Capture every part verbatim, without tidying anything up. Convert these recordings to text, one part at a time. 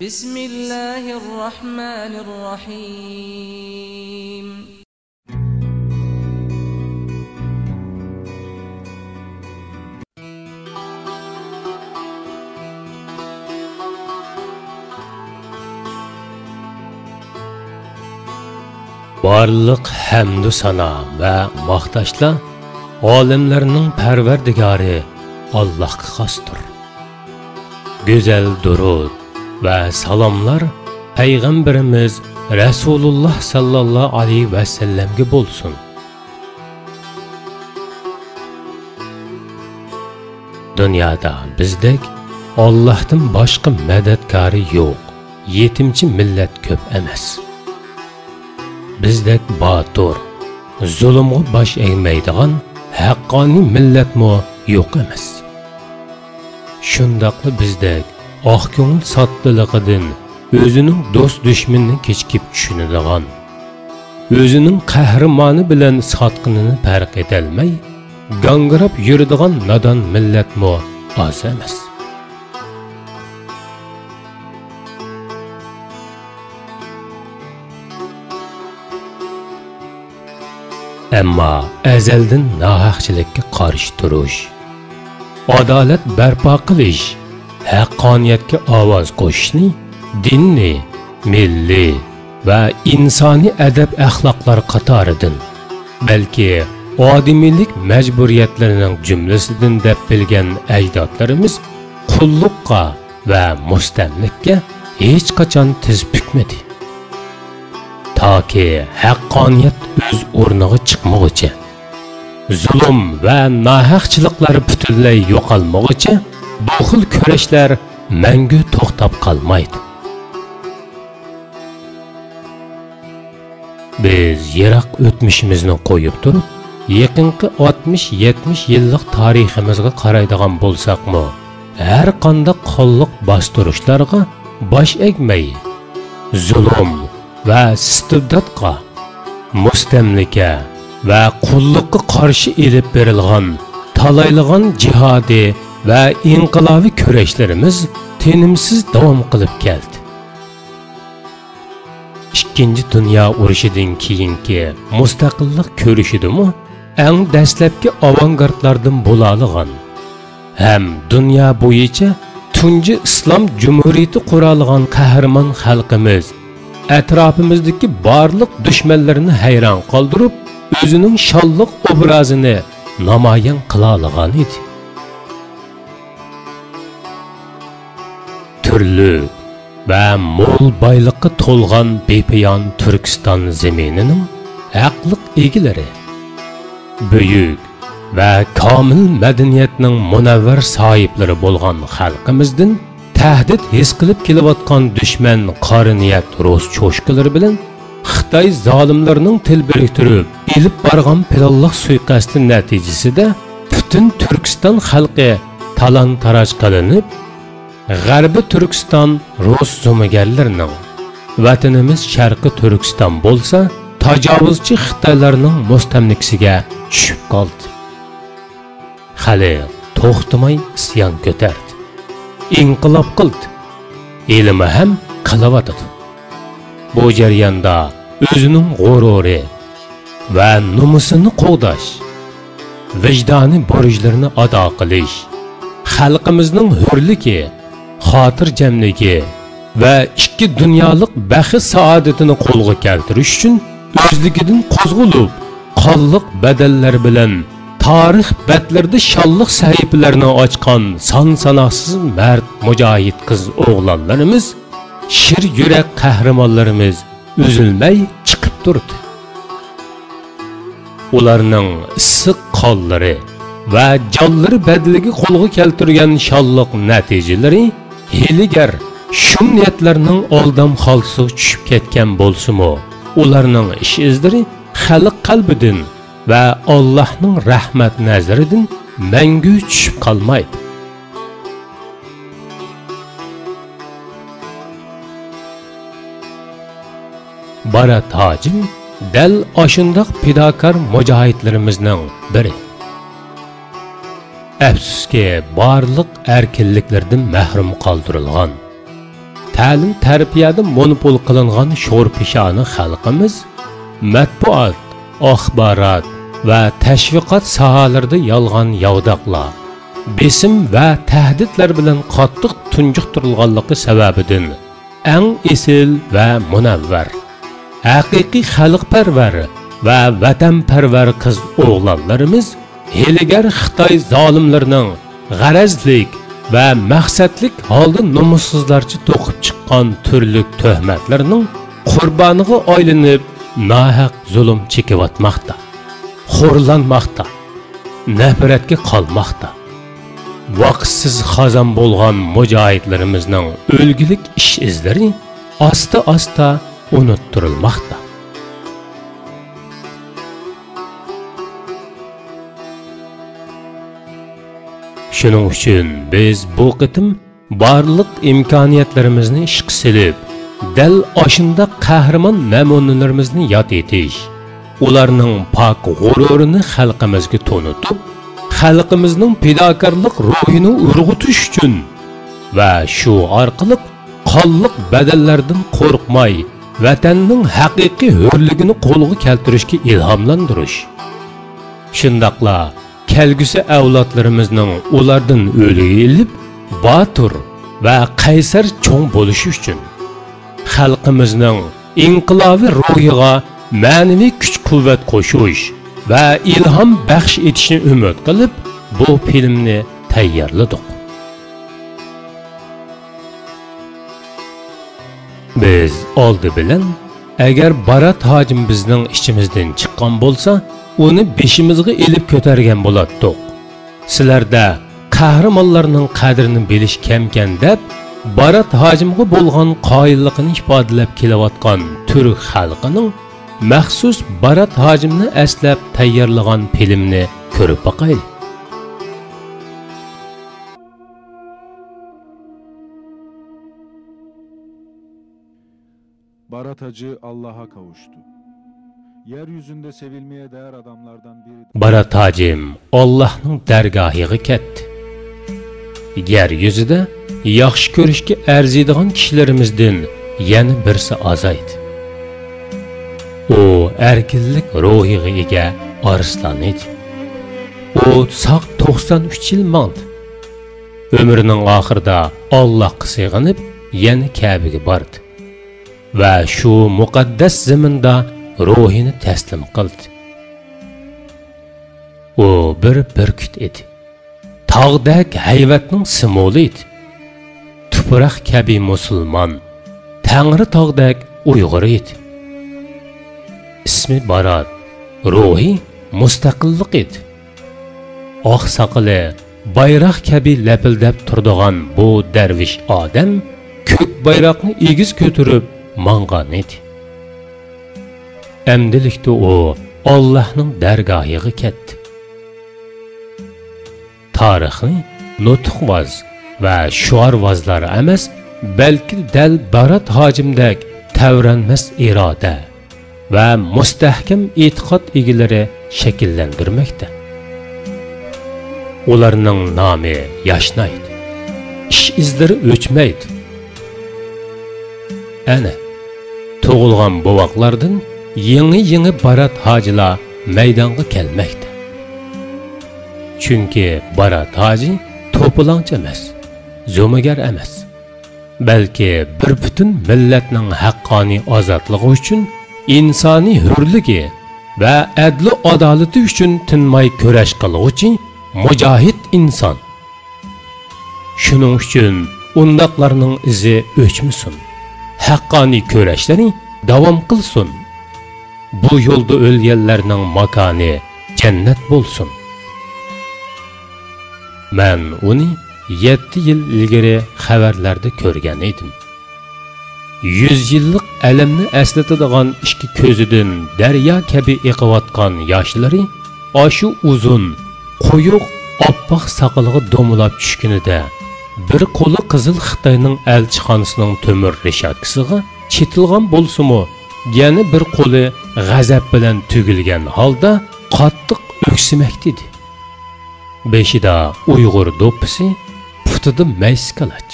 بسم الله الرحمن الرحيم. بارلىق ھەمدۇ سانا ۋە ماختاشلار ئالەملەرنىڭ پەرۋەردىگارى ئاللاھقا خاستۇر. گۈزەل دۇرۇد ۋە سالاملار پەيغەمبىرىمىز رەسۇلۇللاھ ساللاللاھۇ ئەلەيھى ۋەسەللەمگە بولسۇن. دۇنيادا بىزدەك ئاللاھتىن باشقا مەدەتكارى يوق، يېتىمچى مىللەت كۆپ ئەمەس. بىزدەك باتۇر، زۇلۇمغا باش ئەگمەيدىغان ھەققانىي مىللەتمۇ يوق ئەمەس. شۇنداقلا بىزدەك ئاق كۆڭۈل ساددىلىقىدىن ئۆزىنىڭ دوست-دۈشمىنىنى كېچىكىپ چۈشىنىدىغان، ئۆزىنىڭ قەھرىمانى بىلەن ساتقىنىنى پەرق ئېتەلمەي گاڭگىراپ يۈرىدىغان نادان مىللەتمۇ ئاز ئەمەس. ئەمما ئەزەلدىن ناھەقچىلىككە قارشى تۇرۇش، ئادالەت بەرپا قىلىش، ھەققانىيەتكە ئاۋاز قوشۇشنى دىنىي، مىللىي ۋە ئىنسانىي ئەدەپ-ئەخلاقلار قاتارىدىن، بەلكى ئادىمىيلىك مەجبۇرىيەتلىرىنىڭ جۈملىسىدىن دەپ بىلگەن ئەجدادلىرىمىز قۇللۇققا ۋە مۇستەملىكىگە ھېچقاچان تىز پۈكمىدى. تاكى ھەققانىيەت ئۆز ئورنىغا چىقمىغۇچە، زۇلۇم ۋە ناھەقچىلىقلار پۈتۈنلەي يوقالمىغۇچە، بۇ خىل كۈرەشلەر مەڭگۈ توختاپ قالمايدۇ. بىز يىراق ئۆتمۈشىمىزنى قويۇپ تۇرۇپ، يېقىنقى ئاتمىش، يەتمىش يىللىق تارىخىمىزغا قارايدىغان بولساقمۇ، ھەر قانداق قانلىق باستۇرۇشلارغا باش ئەگمەي، زۇلۇم ۋە ئىستىبداتقا، مۇستەملىكە ۋە قۇللۇققا قارشى ئېلىپ بېرىلغان تالايلىغان جىھادىي ۋە ئىنقىلابىي كۈرەشلىرىمىز تىنىمسىز داۋام قىلىپ كەلدى. ئىككىنچى دۇنيا ئۇرۇشىدىن كېيىنكى مۇستەقىللىق كۈرىشىدىمۇ ئەڭ دەسلەپكى ئاۋانگارتلاردىن بولالىغان ھەم دۇنيا بويىچە تۇنجى ئىسلام جۇمھۇرىيىتى قۇرالىغان قەھرىمان خەلقىمىز ئەتراپىمىزدىكى بارلىق دۈشمەنلىرىنى ھەيران قالدۇرۇپ، ئۆزىنىڭ شانلىق ئوبرازىنى نامايان قىلالىغان ئىدى. تۈرلۈك ۋە مول بايلىققا تولغان بىپايان تۈركىستان زېمىنىنىڭ ھەقلىق ئىگىلىرى، بۈيۈك ۋە كامىل مەدەنىيەتنىڭ مۇنەۋۋەر ساھىبلىرى بولغان خەلقىمىزدىن تەھدىت ھېس قىلىپ كېلىۋاتقان دۈشمەن قارا نىيەت رۇس چوشكىلىرى بىلەن خىتاي زالىملىرىنىڭ تىل بىرىكتۈرۈپ ئېلىپ بارغان پىلانلىق سۇيىقەستى نەتىجىسىدە پۈتۈن تۈركىستان خەلقى تالان-تاراج قىلىنىپ، غەربىي تۈركىستان رۇس زومىگەرلىرىنىڭ، ۋەتىنىمىز شەرقىي تۈركىستان بولسا تاجاۋۇزچى خىتايلارنىڭ مۇستەملىكىسىگە چۈشۈپ قالدى. خەلق توختىماي ئىسيان كۆتەردى، ئىنقىلاب قىلدى، ھېلىمۇ ھەم قىلىۋاتىدۇ. بۇ جەرياندا ئۆزىنىڭ غۇرۇرى، ۋە نومۇسىنى قوغداش، ۋىجدانىي بۇرچلىرىنى ئادا قىلىش، خەلقىمىزنىڭ ھۆرلۈكى، خاتىرجەملىكى ۋە ئىككى دۇنيالىق بەخت-سائادىتىنى قولغا كەلتۈرۈش ئۈچۈن ئۆزلۈكىدىن قوزغىلىپ، قانلىق بەدەللەر بىلەن تارىخ بەتلىرىدە شانلىق سەھىپىلەرنى ئاچقان سان-ساناقسىز مەرد مۇجاھىد قىز-ئوغلانلىرىمىز، شىر يۈرەك قەھرىمانلىرىمىز ئۈزۈلمەي چىقىپ تۇردى. ئۇلارنىڭ ئىسسىق قانلىرى ۋە جانلىرى بەدىلىگە قولغا كەلتۈرگەن شانلىق نەتىجىلىرى ھىيلىگەر، شۇم نىيەتلەرنىڭ ئالدام خالتىسىغا چۈشۈپ كەتكەن بولسىمۇ، ئۇلارنىڭ ئىش-ئىزلىرى خەلق قەلبىدىن ۋە ئاللاھنىڭ رەھمەت نەزىرىدىن مەڭگۈ چۈشۈپ قالمايدۇ. بارات ھاجىم دەل ئاشۇنداق پىداكار مۇجاھىدلىرىمىزنىڭ بىرى. ئەپسۇسكى، بارلىق ئەركىنلىكلىرىدىن مەھرۇم قالدۇرۇلغان، تەلىم-تەربىيەدە مونوپول قىلىنغان شورپىشانە خەلقىمىز مەتبۇئات، ئاخبارات ۋە تەشۋىقات ساھەلىرىدە يالغان ياۋىداقلار، بېسىم ۋە تەھدىتلەر بىلەن قاتتىق تۇنجۇقتۇرۇلغانلىقى سەۋەبىدىن، ئەڭ ئېسىل ۋە مۇنەۋۋەر، ھەقىقىي خەلقپەرۋەر ۋە ۋەتەنپەرۋەر قىز-ئوغلانلىرىمىز ھىيلىگەر خىتاي زالىملىرىنىڭ غەرەزلىك ۋە مەقسەتلىك ھالدا نومۇسسىزلارچە توقۇپ چىققان تۈرلۈك تۆھمەتلىرىنىڭ قۇربانىغا ئايلىنىپ، ناھەق زۇلۇم چېكىۋاتماقتا، خورلانماقتا، نەپرەتكە قالماقتا. ۋاقىتسىز خازان بولغان مۇجاھىدلىرىمىزنىڭ ئۈلگىلىك ئىش-ئىزلىرى ئاستا-ئاستا ئۇنتۇلماقتا. شۇنىڭ ئۈچۈن بىز بۇ قېتىم بارلىق ئىمكانىيەتلىرىمىزنى ئىشقا سېلىپ، دەل ئاشۇنداق قەھرىمان نەمۇنىلىرىمىزنى ياد ئېتىش، ئۇلارنىڭ پاك غۇرۇرىنى خەلقىمىزگە تونۇتۇپ، خەلقىمىزنىڭ پىداكارلىق روھىنى ئۇرغۇتۇش ئۈچۈن ۋە شۇ ئارقىلىق قانلىق بەدەللەردىن قورقماي، ۋەتەننىڭ ھەقىقىي ھۆرلۈكىنى قولغا كەلتۈرۈشكە ئىلھاملاندۇرۇش، شۇنداقلا كەلگۈسى ئەۋلادلىرىمىزنىڭ ئۇلاردىن ئۈلگە ئېلىپ، باتۇر ۋە قەيسەر چوڭ بولۇشى ئۈچۈن، خەلقىمىزنىڭ ئىنقىلابىي روھىغا مەنىۋى كۈچ-قۇۋۋەت قوشۇش ۋە ئىلھام بەخش ئېتىشنى ئۈمىد قىلىپ، بۇ فىلىمنى تەييارلىدۇق. بىز ئالدى بىلەن، ئەگەر بارات ھاجىم بىزنىڭ ئىچىمىزدىن چىققان بولسا، ئۇنى بېشىمىزغا ئېلىپ كۆتەرگەن بولاتتۇق. سىلەردە قەھرىمانلارنىڭ قەدرىنى بىلىش كەمكەن دەپ، بارات ھاجىمغا بولغان قايىللىقىنى ئىپادىلەپ كېلىۋاتقان تۈرك خەلقىنىڭ مەخسۇس بارات ھاجىمنى ئەسلەپ تەييارلىغان فىلىمنى كۆرۈپ باقايلى. Barat Hacı Allah'a kavuştu. Yeryüzünde sevilmeye değer adamlardan biri. بارات ھاجىم ئاللاھنىڭ دەرگاھىغا كەتتى. يەر يۈزىدە ياخشى كۆرۈشكە ئەرزىيدىغان كىشىلىرىمىزدىن يەنە بىرسى ئازايدى. ئۇ ئەركىنلىك روھىغا ئىگە ئارسلان ئىدى. ئۇ ساق توقسان ئۈچ يىل ماڭدى. ئۆمرىنىڭ ئاخىرىدا ئاللاھقا سېغىنىپ، يەنە كەبىگە باردى ۋە شۇ مۇقەددەس زېمىندا روھىنى تەسلىم قىلدى. ئۇ بىر بۈركۈت ئىدى. تاغدەك ھەيۋەتنىڭ سىمۋولى ئىدى. تۇپراق كەبى مۇسۇلمان، تەڭرى تاغدەك ئۇيغۇر ئىدى. ئىسمى بارات، روھى مۇستەقىللىق ئىدى. ئاق ساقىلى بايراق كەبى لەپىلدەپ تۇرىدىغان بۇ دەرۋىش ئادەم كۆك بايراقنى ئېگىز كۆتۈرۈپ ماڭغان ئىدى. ئەمدىلىكتە ئۇ ئاللاھنىڭ دەرگاھىغا كەتتى. تارىخنى نۇتۇقۋاز ۋە شوئارۋازلار ئەمەس، بەلكى دەل بارات ھاجىمدەك تەۋرەنمەس ئىرادە ۋە مۇستەھكەم ئېتىقاد ئىگىلىرى شەكىللەندۈرمەكتە. ئۇلارنىڭ نامى ياشنايدۇ، ئىش-ئىزلىرى ئۆچمەيدۇ. ئەنە، تۇغۇلغان بوۋاقلاردىن يېڭى-يېڭى بارات ھاجىلار مەيدانغا كەلمەكتە. چۈنكى بارات ھاجى توپىلاڭچى ئەمەس، زومىگەر ئەمەس. بەلكى بىر پۈتۈن مىللەتنىڭ ھەققانىي ئازادلىقى ئۈچۈن، ئىنسانىي ھۆرلۈكى ۋە ئەدلى ئادالىتى ئۈچۈن تىنماي كۈرەش قىلغۇچى مۇجاھىد ئىنسان. شۇنىڭ ئۈچۈن ئۇنداقلارنىڭ ئىزى ئۆچمىسۇن، ھەققانىي كۈرەشلىرى داۋام قىلسۇن. بۇ يولدا ئۆلگەنلەرنىڭ ماكانى جەننەت بولسۇن. مەن ئۇنى يەتتە يىل ئىلگىرى خەۋەرلەردە كۆرگەن ئىدىم. يۈز يىللىق ئەلەمنى ئەسلىتىدىغان ئىككى كۆزىدىن دەريا كەبى ئېقىۋاتقان ياشلىرى ئاشۇ ئۇزۇن، قويۇق، ئاپئاق ساقىلىغا دومىلاپ چۈشكىنىدە، بىر قولى قىزىل خىتاينىڭ ئەلچىخانىسىنىڭ تۆمۈر رېشاتكىسىغا چېتىلغان بولسىمۇ، يەنە بىر قولى غەزەپ بىلەن تۈگۈلگەن ھالدا قاتتىق ئۆكسۈمەكتە ئىدى. بېشىدا ئۇيغۇر دوپپىسى، پۇتىدا مەيسە كالاچ.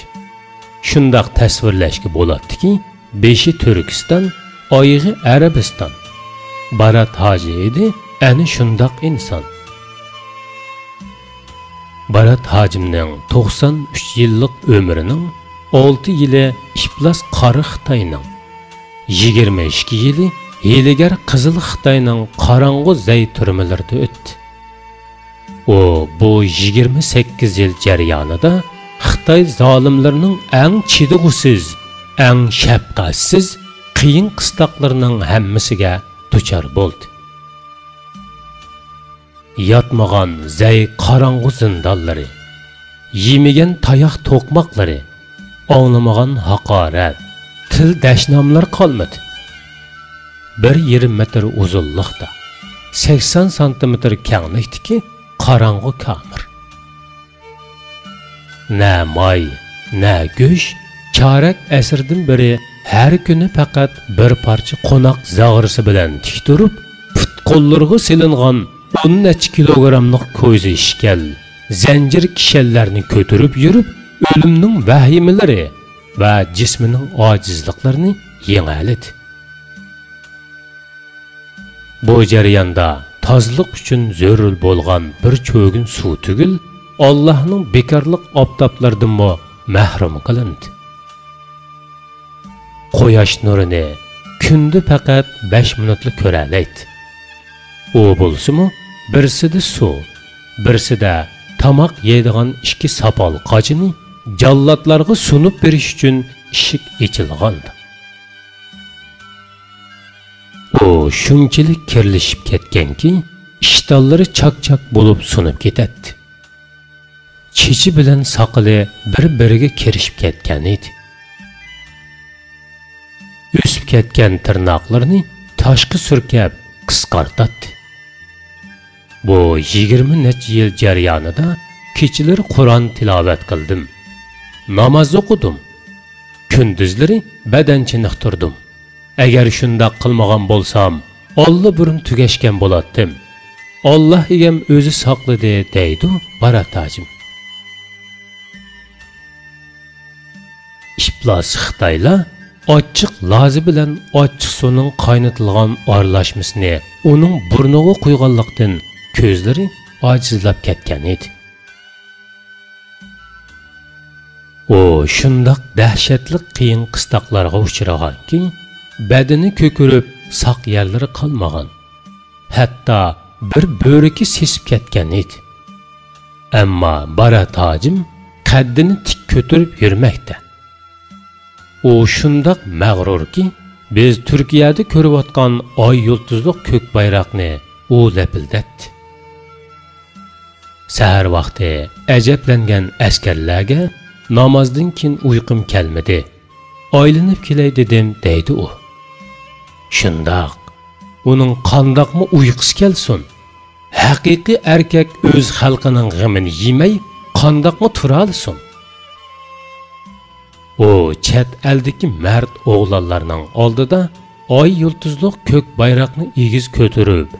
شۇنداق تەسۋىرلەشكە بولاتتىكى، بېشى تۈركىستان، ئايىغى ئەرەبىستان. بارات ھاجى ئىدى ئەنە شۇنداق ئىنسان. بارات ھاجىمنىڭ توقسان ئۈچ يىللىق ئۆمرىنىڭ ئالتە يىلى ئىپلاس قارا خىتاينىڭ، يىگىرمە ئىككى يىلى ھىيلىگەر قىزىل خىتاينىڭ قاراڭغۇ زەي تۈرمىلىرىدە ئۆتتى. ئۇ بۇ يىگىرمە سەككىز يىل جەريانىدا خىتاي زالىملىرىنىڭ ئەڭ چىدىغۇسىز، ئەڭ شەپقەتسىز، قىيىن قىستاقلىرىنىڭ ھەممىسىگە دۇچار بولدى. ياتمىغان زەي قاراڭغۇ زىندانلىرى، يېمىگەن تاياق توقماقلىرى، ئاڭلىمىغان ھاقارەت، تىل دەشناملار قالمىدى. بىر يېرىم مېتىر ئۇزۇنلۇقتا، سەكسەن سانتىمېتىر كەڭلىكتىكى قاراڭغۇ كامېر. نە ماي، نە گۆش، چارەك ئەسىردىن بېرى ھەر كۈنى پەقەت بىر پارچە قوناق زاغرىسى بىلەن تىك تۇرۇپ، پۇت-قوللىرىغا سېلىنغان ئون نەچچە كىلوگراملىق كويزا ئىشكەل، زەنجىر كىشەنلەرنى كۆتۈرۈپ يۈرۈپ، ئۆلۈمنىڭ ۋەھىمىلىرى ۋە جىسمىنىڭ ئاجىزلىقلىرىنى يېڭەلىدى. بۇ جەرياندا تازىلىق ئۈچۈن زۆرۈر بولغان بىر چۆگۈن سۇ تۈگۈل، ئاللاھنىڭ بىكارلىق ئاپتاپلىرىدىنمۇ مەھرۇم قىلىندى. قۇياش نۇرىنى كۈندە پەقەت بەش مىنۇتلا كۆرەلەيتتى. ئۇ بولسىمۇ، بىرسىدە سۇ، بىرسىدە تاماق يەيدىغان ئىككى ساپال قاچىنى جاللاتلارغا سۇنۇپ بېرىش ئۈچۈن ئىشىك ئېچىلغانىدى. ئۇ شۇنچىلىك كىرلىشىپ كەتكەنكى، ئىشتانلىرى چاك-چاك بولۇپ سۇنۇپ كېتەتتى. چېچى بىلەن ساقىلى بىر-بىرىگە كىرىشىپ كەتكەن ئىدى. ئۆسۈپ كەتكەن تىرناقلىرىنى تاشقا سۈركەپ قىسقارتاتتى. بۇ يىگىرمە نەچچە يىل جەريانىدا كېچىلىرى قۇرئان تىلاۋەت قىلدىم. ناماز ئوقۇدۇم. كۈندۈزلىرى بەدەن چېنىقتۇردۇم. ئەگەر شۇنداق قىلمىغان بولسام، ئاللىبۇرۇن تۈگەشكەن بولاتتىم. ئاللا ئىگەم ئۆزى ساقلىدى، دەيدۇ بارات ھاجىم. ئىپلاس خىتايلار ئاچچىق لازا بىلەن ئاچچىق سۇنىڭ قاينىتىلغان ئارىلاشمىسىنى ئۇنىڭ بۇرنىغا قۇيغانلىقتىن، كۆزلىرى ئاجىزلاپ كەتكەن ئىدى. ئۇ شۇنداق دەھشەتلىك قىيىن قىستاقلارغا ئۇچرىغانكى، بەدىنى كۆكىرىپ، ساق يەرلىرى قالمىغان. ھەتتا بىر بۆرىكى سېسىپ كەتكەن ئىدى. ئەمما بارات ھاجىم قەددىنى تىك كۆتۈرۈپ يۈرمەكتە. ئۇ شۇنداق مەغرۇركى، بىز تۈركىيەدە كۆرۈۋاتقان ئاي يۇلتۇزلۇق كۆك بايراقنى ئۇ لەپىلدەتتى. سەھەر ۋاقتى ئەجەبلەنگەن ئەسكەرلەرگە نامازدىن كېيىن ئۇيقۇم كەلمىدى. ئايلىنىپ كېلەي دېدىم، دەيدۇ ئۇ. شۇنداق. ئۇنىڭ قانداقمۇ ئۇيقۇسى كەلسۇن؟ ھەقىقىي ئەركەك ئۆز خەلقىنىڭ غېمىنى يېمەي، قانداقمۇ تۇرالىسۇن؟ ئۇ چەت ئەلدىكى مەرد ئوغلانلارنىڭ ئالدىدا ئاي يۇلتۇزلۇق كۆك بايراقنى ئېگىز كۆتۈرۈپ،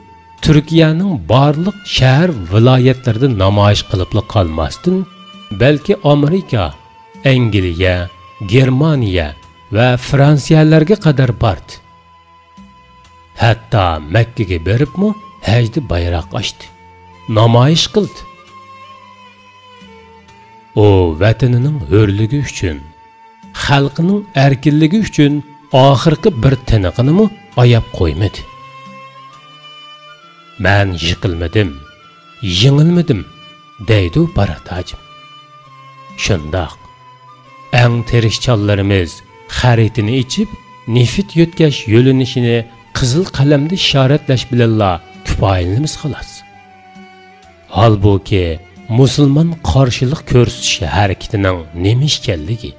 تۈركىيەنىڭ بارلىق شەھەر ۋىلايەتلىرىدە نامايىش قىلىپلا قالماستىن، بەلكى ئامېرىكا، ئەنگلىيە، گېرمانىيە ۋە فرانسىيەلەرگە قەدەر باردى. ھەتتا مەككىگە بېرىپمۇ ھەجدە بايراق ئاچتى، نامايىش قىلدى. ئۇ ۋەتىنىنىڭ ھۆرلۈكى ئۈچۈن، خەلقىنىڭ ئەركىنلىكى ئۈچۈن ئاخىرقى بىر تىنىقىنىمۇ ئاياپ قويمىدى. مەن يىقىلمىدىم، يېڭىلمىدىم، دەيدۇ بارات ھاجىم. شۇنداق. ئەڭ تىرىشچانلىرىمىز خەرىتىنى ئېچىپ، نېفىت يۆتكەش يۆنىلىشىنى قىزىل قەلەمدە ئىشارەتلەش بىلەنلا كۇپايىلىنىمىز خالاس. ھالبۇكى، مۇسۇلمان قارشىلىق كۆرسىتىش ھەرىكىتىنىڭ نېمە ئىكەنلىكى،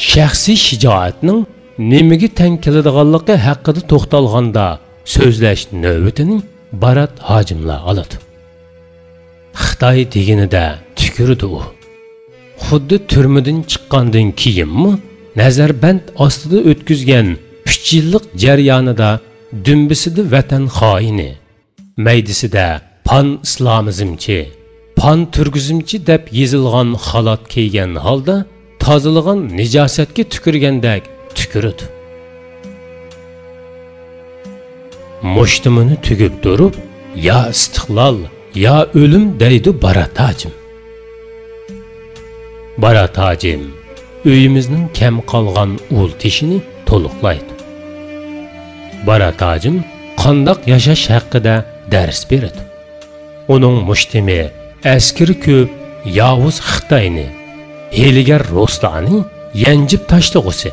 شەخسىي شىجائەتنىڭ نېمىگە تەڭ كېلىدىغانلىقى ھەققىدە توختالغاندا، سۆزلەش نۆۋىتىنى بارات ھاجىملا ئالىدۇ. خىتاي دېگىنىدە تۈكۈرىدۇ ئۇ. خۇددى تۈرمىدىن چىققاندىن كېيىنمۇ نەزەربەند ئاستىدا ئۆتكۈزگەن ئۈچ يىللىق جەريانىدا دۈمبىسىدە ۋەتەن خائىنى، مەيدىسىدە پان ئىسلامىزمچى، پان تۈركىزمچى دەپ يېزىلغان خالات كىيگەن ھالدا تازىلىغان نىجاسەتكە تۈكۈرگەندەك تۈكۈرىدۇ. مۇشتۇمىنى تۈگۈپ تۇرۇپ، يا ئىستىقلال، يا ئۆلۈم دەيدۇ بارات ھاجىم. بارات ھاجىم ئۆيىمىزنىڭ كەم قالغان ئۇل تېشىنى تولۇقلايدۇ. بارات ھاجىم قانداق ياشاش ھەققىدە دەرس بېرىدۇ. ئۇنىڭ مۇشتۇمى ئەسكىرى كۆپ ياۋۇز خىتاينى، ھىيلىگەر رۇسلارنى يەنجىپ تاشلىغۇسى.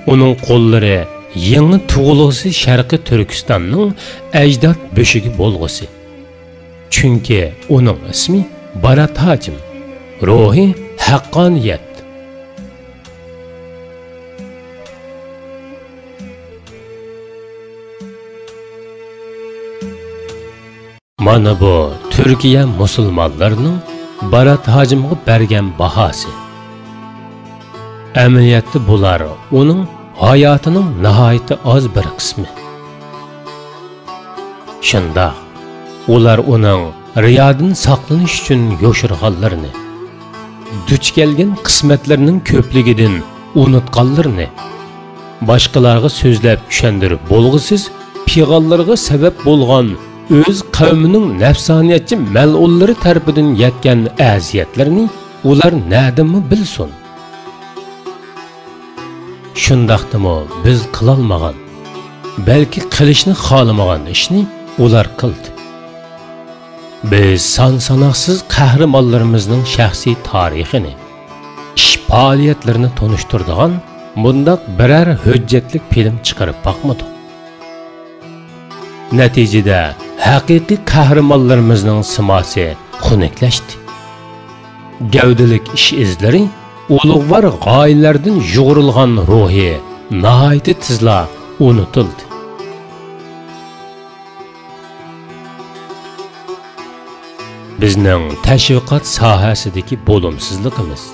ئۇنىڭ قوللىرى يېڭى تۇغۇلغۇسى شەرقىي تۈركىستاننىڭ ئەجداد بۆشۈكى بولغۇسى. چۈنكى ئۇنىڭ ئىسمى بارات ھاجىم، روھى ھەققانىيەت. مانا بۇ تۈركىيە مۇسۇلمانلىرىنىڭ بارات ھاجىمغا بەرگەن باھاسى. ئەمەلىيەتتە بۇلار ئۇنىڭ ھاياتىنىڭ ناھايىتى ئاز بىر قىسمى. شۇنداق، ئۇلار ئۇنىڭ رىيادىن ساقلىنىش ئۈچۈن يوشۇرغانلىرىنى، دۇچ كەلگەن قىسمەتلىرىنىڭ كۆپلۈكىدىن ئۇنتۇغانلىرىنى، باشقىلارغا سۆزلەپ چۈشەندۈرۈپ بولغۇسىز پىغانلىرىغا سەۋەب بولغان ئۆز قەۋمىنىڭ نەپسانىيەتچى مەلئۇنلىرى تەرىپىدىن يەتكەن ئەزىيەتلىرىنى ئۇلار نەدىنمۇ بىلسۇن؟ شۇنداقتىمۇ بىز قىلالمىغان، بەلكى قىلىشنى خالىمىغان ئىشنى ئۇلار قىلدى. بىز سان-ساناقسىز قەھرىمانلىرىمىزنىڭ شەخسىي تارىخىنى، ئىش-پائالىيەتلىرىنى تونۇشتۇرىدىغان مۇنداق بىرەر ھۆججەتلىك فىلىم چىقىرىپ باقمىدۇق. نەتىجىدە، ھەقىقىي قەھرىمانلىرىمىزنىڭ سىماسى خۇنۈكلەشتى. گەۋدىلىك ئىش-ئىزلىرى، ئۇلۇغۋار غايىلەردىن يۇغۇرۇلغان روھى ناھايىتى تېزلا ئۇنتۇلدى. بىزنىڭ تەشۋىقات ساھەسىدىكى بولۇمسىزلىقىمىز،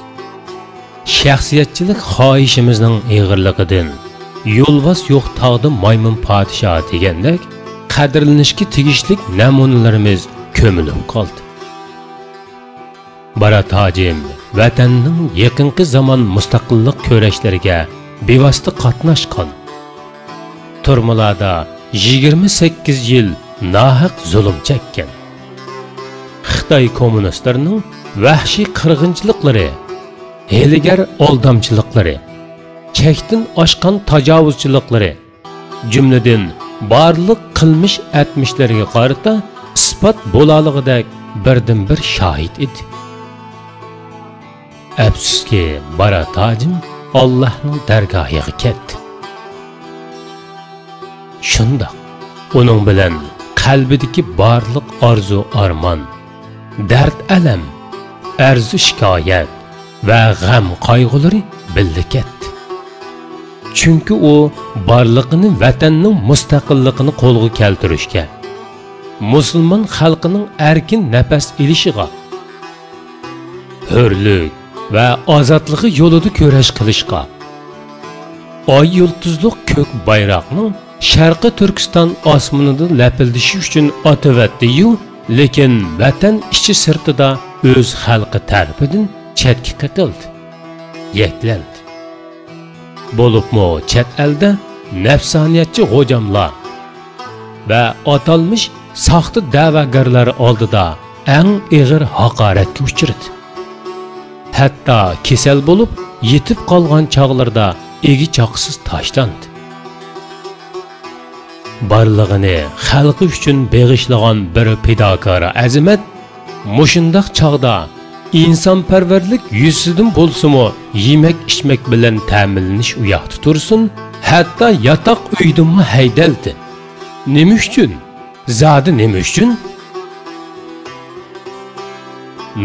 شەخسىيەتچىلىك خاھىشىمىزنىڭ ئېغىرلىقىدىن، يولۋاس يوق تاغدا مايمۇن پادىشاھ دېگەندەك، قەدىرلىنىشكە تېگىشلىك نەمۇنىلىرىمىز كۆمۈلۈپ قالدى. بارات ھاجىم ۋەتەننىڭ يېقىنقى زامان مۇستەقىللىق كۈرەشلىرىگە بىۋاسىتە قاتناشقان. تۈرمىلەردە يىگىرمە سەككىز يىل ناھەق زۇلۇم چەككەن. خىتاي كوممۇنىستلىرىنىڭ ۋەھشىي قىرغىنچىلىقلىرى، ھىيلىگەر ئالدامچىلىقلىرى، چەكتىن ئاشقان تاجاۋۇزچىلىقلىرى، جۈملىدىن بارلىق قىلمىش ئەتمىشلىرىگە قارىتا ئىسپات بولالىغۇدەك بىردىنبىر شاھىت ئىدى. ئەپسۇسكى، بارات ھاجىم ئاللاھنىڭ دەرگاھىغا كەتتى. شۇنداق، ئۇنىڭ بىلەن قەلبىدىكى بارلىق ئارزۇ-ئارمان، دەرد-ئەلەم، ئەرزۇ-شىكايەت ۋە غەم-قايغۇلىرى بىللە كەتتى. چۈنكى ئۇ بارلىقىنى ۋەتەننىڭ مۇستەقىللىقىنى قولغا كەلتۈرۈشكە، مۇسۇلمان خەلقىنىڭ ئەركىن نەپەس ئېلىشىغا، ھۆرلۈك ۋە ئازادلىقى يولىدا كۈرەش قىلىشقا، ئاي يۇلتۇزلۇق كۆك بايراقنىڭ شەرقىي تۈركىستان ئاسمىنىدا لەپىلدىشى ئۈچۈن ئاتىۋەتتى-يۇ، لېكىن ۋەتەن ئىچى-سىرتىدا ئۆز خەلقى تەرىپىدىن چەتكە قېقىلدى، يەكلەندى. بولۇپمۇ چەت ئەلدە نەپسانىيەتچى غوجاملار ۋە ئاتالمىش ساختا دەۋاگەرلەر ئالدىدا ئەڭ ئېغىر ھاقارەتكە ئۇچرىدى. ھەتتا كېسەل بولۇپ يېتىپ قالغان چاغلىرىدا ئىگە-چاقىسىز تاشلاندى. بارلىقىنى خەلقى ئۈچۈن بېغىشلىغان بىر پىداكارە ئەزىمەت مۇشۇنداق چاغدا ئىنسانپەرۋەرلىك يۈزىسىدىن بولسىمۇ يېمەك-ئىچمەك بىلەن تەمىنلىنىش ئۇياقتا تۇرسۇن، ھەتتا ياتاق ئۆيدىنمۇ ھەيدەلدى. نېمە ئۈچۈن؟ زادى نېمە ئۈچۈن؟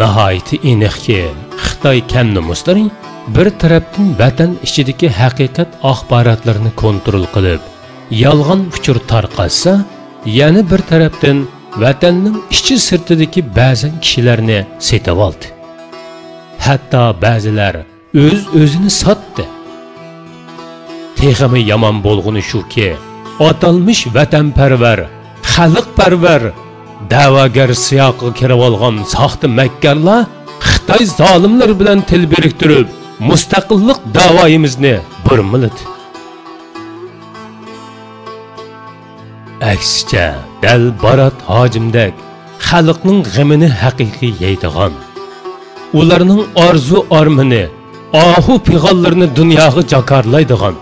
ناھايىتى ئېنىقكى، خىتاي كەم نومۇسلىرى بىر تەرەپتىن ۋەتەن ئىچىدىكى ھەقىقەت ئاخباراتلىرىنى كونترول قىلىپ، يالغان ئۇچۇر تارقاتسا، يەنە بىر تەرەپتىن ۋەتەننىڭ ئىچى-سىرتىدىكى بەزەن كىشىلەرنى سېتىۋالدى. ھەتتا بەزىلەر ئۆز-ئۆزىنى ساتتى. تېخىمۇ يامان بولغىنى شۇكى، ئاتالمىش ۋەتەنپەرۋەر، خەلقپەرۋەر، دەۋاگەر سىياقىغا كىرىۋالغان ساختا مەككارلار خىتاي خىتاي زالىملىرى بىلەن تىل بىرىكتۈرۈپ، مۇستەقىللىق دەۋايىمىزنى بۇرمىلىدى. ئەكسىچە، دەل بارات ھاجىمدەك خەلقنىڭ غېمىنى ھەقىقىي يەيدىغان، ئۇلارنىڭ ئارزۇ-ئارمىنى، ئاھۇ-پىغانلىرىنى دۇنياغا جاكارلايدىغان،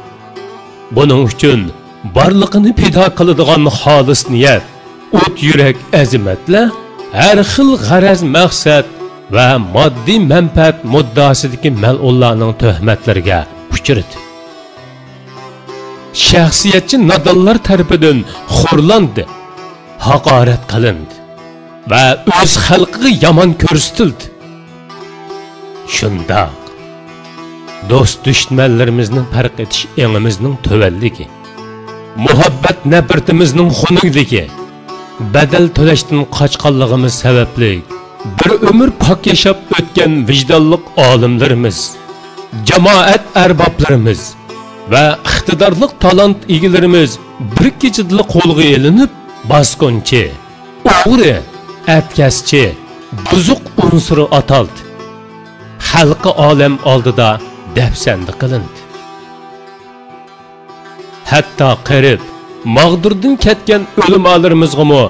بۇنىڭ ئۈچۈن بارلىقىنى پىدا قىلىدىغان خالىس نىيەت، ئوت يۈرەك ئەزىمەتلەر ھەر خىل غەرەز-مەقسەت ۋە ماددىي مەنپەئەت مۇددىئاسىدىكى مەلئۇنلارنىڭ تۆھمەتلىرىگە ئۇچرىدى. شەخسىيەتچى نادانلار تەرىپىدىن خورلاندى، ھاقارەت قىلىندى ۋە ئۆز خەلقىگە يامان كۆرسىتىلدى. شۇنداق، دوست-دۈشمەنلىرىمىزنى پەرق ئېتىش ئېڭىمىزنىڭ تۆۋەنلىكى، مۇھەببەت-نەپرىتىمىزنىڭ خۇنۈكلۈكى، بەدەل تۆلەشتىن قاچقانلىقىمىز سەۋەبلىك، بىر ئۆمۈر پاك ياشاپ ئۆتكەن ۋىجدانلىق ئالىملىرىمىز، جامائەت ئەربابلىرىمىز ۋە ئىقتىدارلىق تالانت ئىگىلىرىمىز بىر كېچىدىلا قولغا ئېلىنىپ، باسقۇنچى، ئوغرى، ئەتكەسچى، بۇزۇق ئۇنسۇر ئاتالدى. خەلقى ئالەم ئالدىدا دەپسەندە قىلىندى. ھەتتا قېرىپ، ماغدۇردىن كەتكەن ئۆلىمالىرىمىزغىمۇ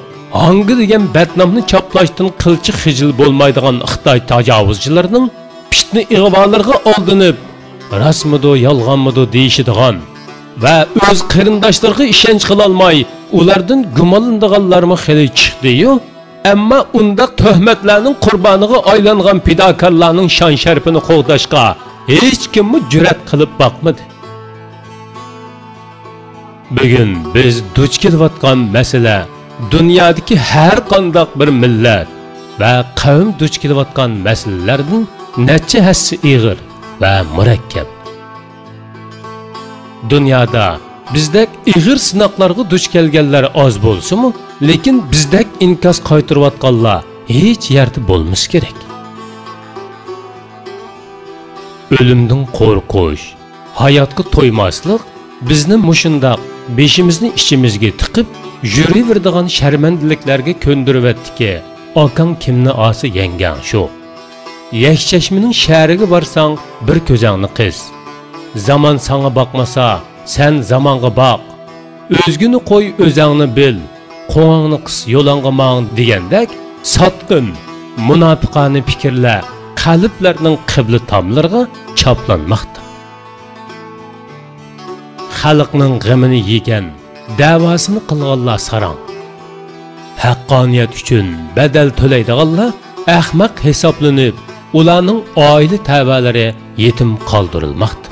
ھاڭگا دېگەن بەتنامنى چاپلاشتىن قىلچە خىجىل بولمايدىغان خىتاي تاجاۋۇزچىلىرىنىڭ پىتنە-ئىغۋالىرىغا ئالدىنىپ، راستمىدۇ، يالغانمىدۇ دېيىشىدىغان ۋە ئۆز قېرىنداشلىرىغا ئىشەنچ قىلالماي، ئۇلاردىن گۇمانلىنىدىغانلارمۇ خېلى چىقتى-يۇ. ئەمما ئۇنداق تۆھمەتلەرنىڭ قۇربانىغا ئايلانغان پىداكارلارنىڭ شان-شەرىپىنى قوغداشقا ھېچكىممۇ جۈرئەت قىلىپ باقمىدى. بۈگۈن بىز دۇچ كېلىۋاتقان مەسىلە دۇنيادىكى ھەر قانداق بىر مىللەت ۋە قەۋم دۇچ كېلىۋاتقان مەسىلىلەردىن نەچچە ھەسسە ئېغىر ۋە مۇرەككەپ. دۇنيادا بىزدەك ئېغىر سىناقلارغا دۇچ كەلگەنلەر ئاز بولسىمۇ، لېكىن بىزدەك ئىنكاس قايتۇرۇۋاتقانلار ھېچ يەردە بولمىسا كېرەك. ئۆلۈمدىن قورقۇش، ھاياتقا تويماسلىق بىزنى مۇشۇنداق بېشىمىزنى ئىچىمىزگە تىقىپ يۈرۈۋېرىدىغان شەرمەندىلىكلەرگە كۆندۈرۈۋەتتىكى. ئاكاڭ كىمنى ئالسا يەڭگەڭ شۇ. يەكچەشمىنىڭ شەھىرىگە بارساڭ، بىر كۆزۈڭنى قىس. زامان ساڭا باقمىسا، سەن زامانغا باق. ئۆزگىنى قوي، ئۆزۈڭنى بىل. قوڭۇڭنى قىس، يولۇڭغا ماڭ دېگەندەك ساتقىن، مۇناپىقانە پىكىرلەر قەلبلەرنىڭ قىبلە تاملىرىغا چاپلانماقتا. خەلقنىڭ غېمىنى يېگەن، دەۋاسىنى قىلغانلار ساراڭ. ھەققانىيەت ئۈچۈن بەدەل تۆلەيدىغانلار ئەخمەق ھېسابلىنىپ، ئۇلارنىڭ ئائىلە تەۋەلىرى يېتىم قالدۇرۇلماقتا،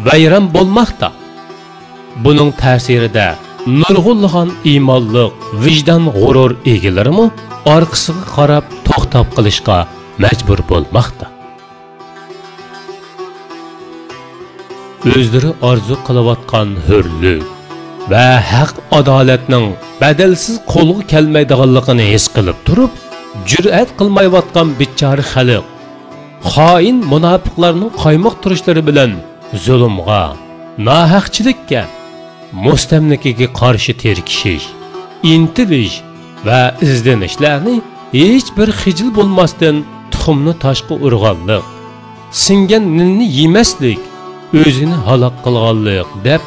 ۋەيران بولماقتا. بۇنىڭ تەسىرىدە نۇرغۇنلىغان ئىمانلىق، ۋىجدان، غۇرۇر ئىگىلىرىمۇ ئارقىسىغا قاراپ توختاپ قېلىشقا مەجبۇر بولماقتا. ئۆزلىرى ئارزۇ قىلىۋاتقان ھۆرلۈك ۋە ھەق-ئادالەتنىڭ بەدەلسىز قولغا كەلمەيدىغانلىقىنى ھېس قىلىپ تۇرۇپ، جۈرئەت قىلمايۋاتقان بىچارە خەلق خائىن مۇناپىقلارنىڭ قايمۇقتۇرۇشلىرى بىلەن زۇلۇمغا، ناھەقچىلىككە، مۇستەملىكىگە قارشى تىركىشىش، ئىنتىلىش ۋە ئىزدىنىشلەرنى ھېچبىر خىجىل بولماستىن تۇخۇمنى تاشقا ئۇرغانلىق، سىڭگەن نېنىنى يېمەسلىك، ئۆزىنى ھالاك قىلغانلىق دەپ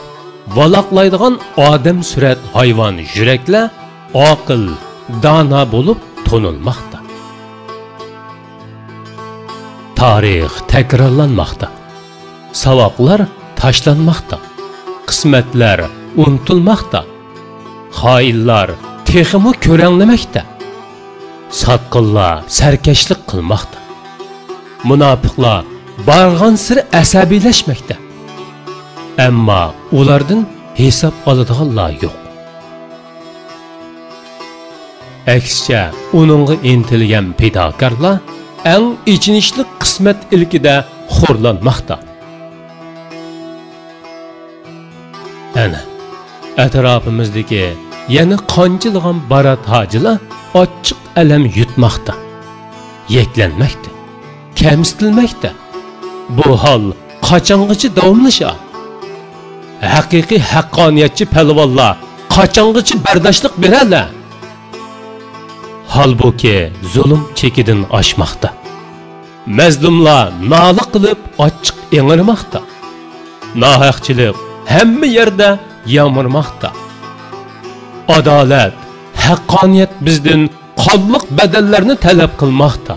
ۋالاقلايدىغان ئادەم سۈرەت ھايۋان يۈرەكلەر ئاقىل، دانا بولۇپ تونۇلماقتا. تارىخ تەكرارلانماقتا. ساۋاقلار تاشلانماقتا. قىسمەتلەر ئۇنتۇلماقتا. خائىنلار تېخىمۇ كۆرەڭلىمەكتە. ساتقىنلار سەركەشلىك قىلماقتا. مۇناپىقلار بارغانسېرى ئەسەبىيلەشمەكتە. ئەمما ئۇلاردىن ھېساب ئالىدىغانلار يوق. ئەكسىچە، ئۇنىڭغا ئىنتىلگەن پىداكارلار ئەڭ ئېچىنىشلىق قىسمەت ئىلكىدە خورلانماقتا. ئەنە، ئەتراپىمىزدىكى يەنە قانچىلىغان بارات ھاجىلار ئاچچىق ئەلەم يۇتماقتا، يەكلەنمەكتە، كەمسىتىلمەكتە. بۇ ھال قاچانغىچە داۋاملىشار؟ ھەقىقىي ھەققانىيەتچى پەلۋانلار قاچانغىچە بەرداشلىق بېرەلەر؟ ھالبۇكى، زۇلۇم چېكىدىن ئاشماقتا. مەزلۇملار نالە قىلىپ ئاچچىق ئىڭرىماقتا. ناھەقچىلىق ھەممە يەردە يامرىماقتا. ئادالەت، ھەققانىيەت بىزدىن قانلىق بەدەللەرنى تەلەپ قىلماقتا.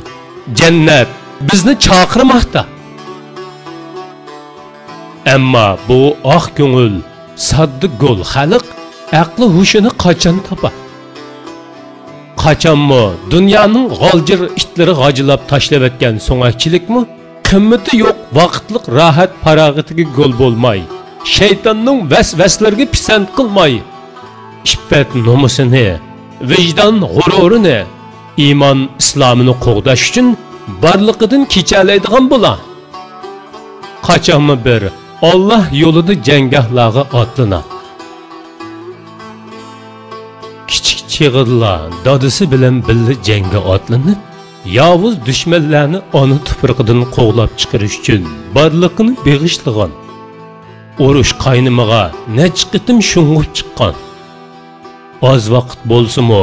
جەننەت بىزنى چاقىرماقتا. ئەمما بۇ ئاق كۆڭۈل، ساددا گول خەلق ئەقلى ھوشىنى قاچان تاپار؟ قاچانمۇ دۇنيانىڭ غالجىر ئىتلىرى غاجىلاپ تاشلىۋەتكەن سۆڭەكچىلىكمۇ قىممىتى يوق ۋاقىتلىق راھەت پاراغىتىگە گول بولماي، شەيتاننىڭ ۋەسۋەسىلىرىگە پىسەنت قىلماي، ئىپپەت نومۇسىنى، ۋىجدان غۇرۇرىنى، ئىمان ئىسلامىنى قوغداش ئۈچۈن بارلىقىدىن كېچەلەيدىغان بولا. قاچانمۇ بىر ئاللا يولىدا جەڭگاھلارغا ئاتلىنا. كىچىك چېغىدىلا دادىسى بىلەن بىللە جەڭگە ئاتلىنىپ، ياۋۇز دۈشمەنلەرنى ئانا تۇپرىقىدىن قوغلاپ چىقىرىش ئۈچۈن بارلىقىنى بېغىشلىغان. ئۇرۇش قاينىمىغا نەچچە قېتىم شۇڭغۇپ چىققان. ئاز ۋاقىت بولسىمۇ،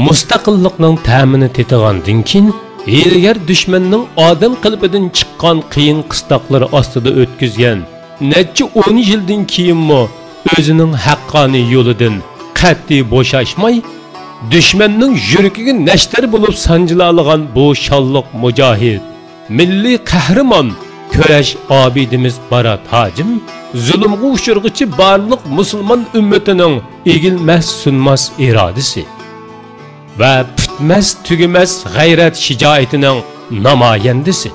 مۇستەقىللىقنىڭ تەمىنى تېتىغاندىن كېيىن، ھىيلىگەر دۈشمەننىڭ ئادەم قېلىپىدىن چىققان قىيىن قىستاقلىرى ئاستىدا ئۆتكۈزگەن نەچچە ئون يىلدىن كېيىنمۇ ئۆزىنىڭ ھەققانىي يولىدىن قەتئىي بوشاشماي، دۈشمەننىڭ يۈرىكىگە نەشتەر بولۇپ سانجىلالىغان بۇ شانلىق مۇجاھىد، مىللىي قەھرىمان، كۈرەش ئابىدىمىز بارات ھاجىم، زۇلۇمغا ئۇچرىغۇچى بارلىق مۇسۇلمان ئۈممىتىنىڭ ئېگىلمەس، سۇنماس ئىرادىسى ۋە پۈتمەس، تۈگىمەس غەيرەت شىجائىتىنىڭ نامايەندىسى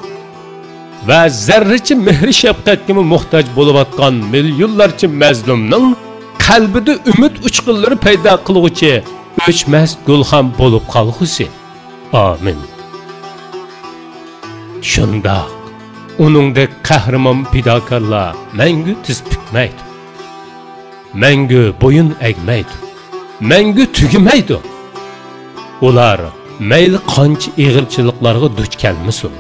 ۋە زەررىچە مېھرى-شەپقەتكىمۇ موھتاج بولۇۋاتقان مىليونلارچە مەزلۇمنىڭ قەلبىدە ئۈمىد ئۇچقۇنلىرى پەيدا قىلغۇچى ئۆچمەس گۈلخان بولۇپ قالغۇسى. ئامىن. شۇنداق، ئۇنىڭدەك قەھرىمان پىداكارلار مەڭگۈ تىز پۈكمەيدۇ. مەڭگۈ بويۇن ئەگمەيدۇ. مەڭگۈ تۈگىمەيدۇ. ئۇلار مەيلى قانچە ئېغىرچىلىقلارغا دۇچ كەلمىسۇن،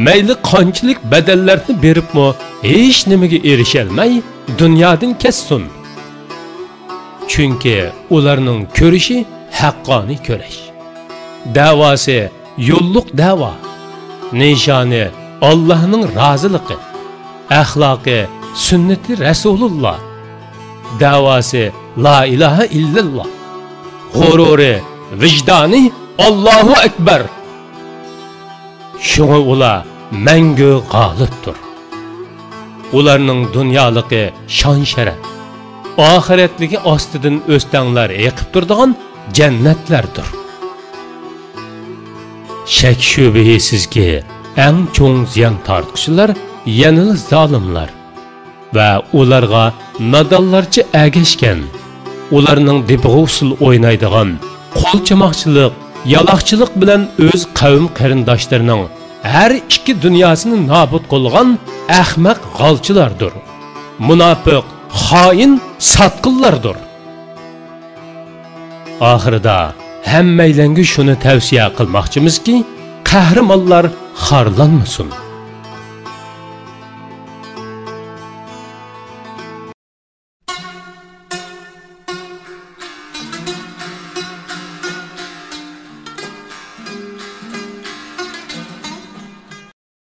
مەيلى قانچىلىك بەدەللەرنى بېرىپمۇ ھېچنېمىگە ئېرىشەلمەي دۇنيادىن كەتسۇن. چۈنكى ئۇلارنىڭ كۈرىشى ھەققانىي كۈرەش. دەۋاسى يوللۇق دەۋا. نىشانى ئاللاھنىڭ رازىلىقى. ئەخلاقى سۈننىتى رەسۇلۇللا. دەۋاسى لا ئىلاھە ئىللەللا. غۇرۇرى، ۋىجدانى ئاللاھۇ ئەكبەر. شۇڭا ئۇلار مەڭگۈ غالىبتۇر. ئۇلارنىڭ دۇنيالىقى شان-شەرەپ، ئاخىرەتلىكى ئاستىدىن ئۆستەڭلەر ئېقىپ تۇرىدىغان جەننەتلەردۇر. شەك-شۈبھىسىزكى، ئەڭ چوڭ زىيان تارتقۇچىلار يەنىلا زالىملار ۋە ئۇلارغا نادانلارچە ئەگەشكەن، ئۇلارنىڭ دېپىغا ئۇسسۇل ئوينايدىغان، قولچىماقچىلىق، يالاقچىلىق بىلەن ئۆز قەۋم قېرىنداشلىرىنىڭ ھەر ئىككى دۇنياسىنى نابۇت قىلغان ئەخمەق غالچىلاردۇر، مۇناپىق، خائىن، ساتقىنلاردۇر. ئاخىرىدا ھەممەيلەنگە شۇنى تەۋسىيە قىلماقچىمىزكى، قەھرىمانلار خارلانمىسۇن.